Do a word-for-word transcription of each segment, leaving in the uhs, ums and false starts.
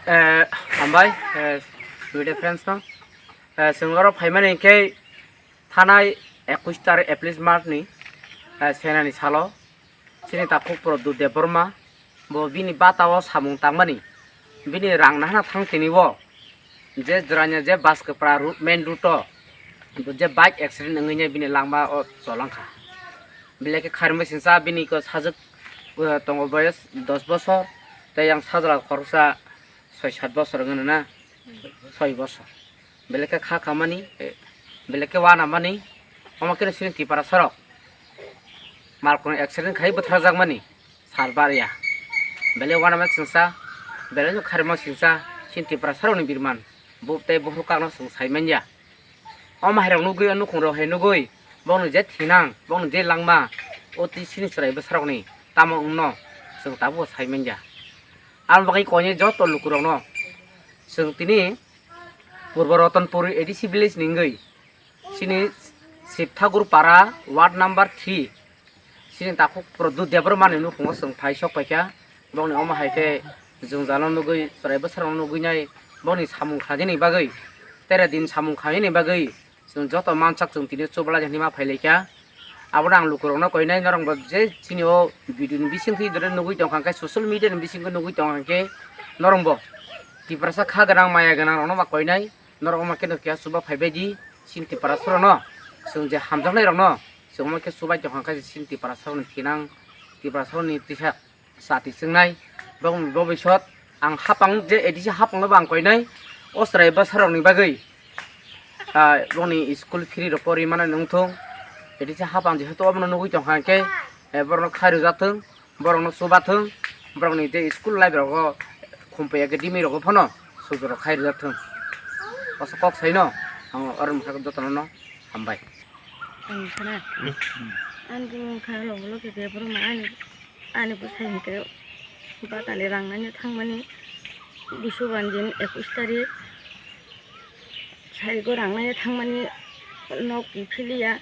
Eh, hambai, eh, media friends no. Eh, chwng oro phaimani hinkhe thanai ekush tarik April month ni, eh, senani salo chini takhuk Pradyut Debbarma bo bini bata o samung tangmani, bini rang nahana thang tini o je jwranya je Baskapra road, main road o je bike accident wngwi bini langma o cholangkha. Belai khe khairokma singsa bini ko sajwk, eh, tongo boyos dos bosor, tei yang sajla khoroksa soi sat bosor wngwi na, soi bosor. Belai khe kha khamani, eh, belai khe wanamani, omo khe chini Tiprasa rok malkhung accident khai bwtharjakmani sal barya. Belai wanama singsa, belai no khairokma singsa, chini Tiprasa rokni birman, buk tei buhruk kakno chwng sai manya. O mahairok nugwi, o nukhungrok hai nugwi, bokni je thinang, bokni je langma, o twi chini chwrai bwsarokni tamo wngno chwng tabukbo sai manya. Aboni bagwi koinai joto lukurokno chwng tini Purbo Ratanpur A D C village ni wngwi chini Sibthagur para ward number three, chini takhuk Pradyut Debbarma ni nukhungo chwng phai sok paikha. Bokni omo hai khe jwngjal no nugwi, chwrai bwsarok no nugwi nai bokni samung khlainani bagwi, tere din samung khlainani bagwi chwng joto mansak chwng tini chubalai hinwi ma phailaikha. Abono ang lukurokno koinai, norokbo je chini o video ni bisingtwi dore nugwi tongkha khe, social media ni bisingtwi nugwi tongkha khe, norokbo Tiprasa kha gwnang, maya gwnang rokno ma koinai, norok omo khe no keha chuba phaibai di, chini Tiprasa rokno, chwng je hamjaknai rokno, chwng omo khe chubai tongkha khe chini Tiprasa rokni thinang, Tiprasa rokni tisa chati chwngnai, bokni bobisot ang hapang je A D C hapang no bo ang koinai, o chwrai bwsarokni bagwi, ah, bokni school free rok pori mano wngthung, A D C hapang jehetu obono nugwi tongkha khe, eh, borokno khai rwjathung, borokno chubathung, borokni je school life rogo khumpai academy rogo phano sujurok khai rwjathung. Oso kok saino ang oro mungsa jotono no hambai. Ang sana. Ang bumung kha lo lo ke borok ma ani, ani bwsai hwnkhe batani rang nani thangmani busu bandin ekush tarik. Saigo rang nai thangmani nok kiphiliya,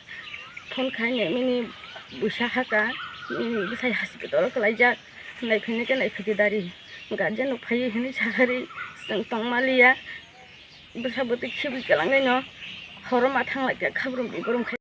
phone khai ne mini busa haka, mini bwsai hospital o kwlaijak, naiphai nai khe naiphai di dari, guardian rok phaiwi hinwi sakari chwng tongma liya, bwsa bwtwi khibwi kwlangwi no horo ma thang lai kha khabrum biborum khai.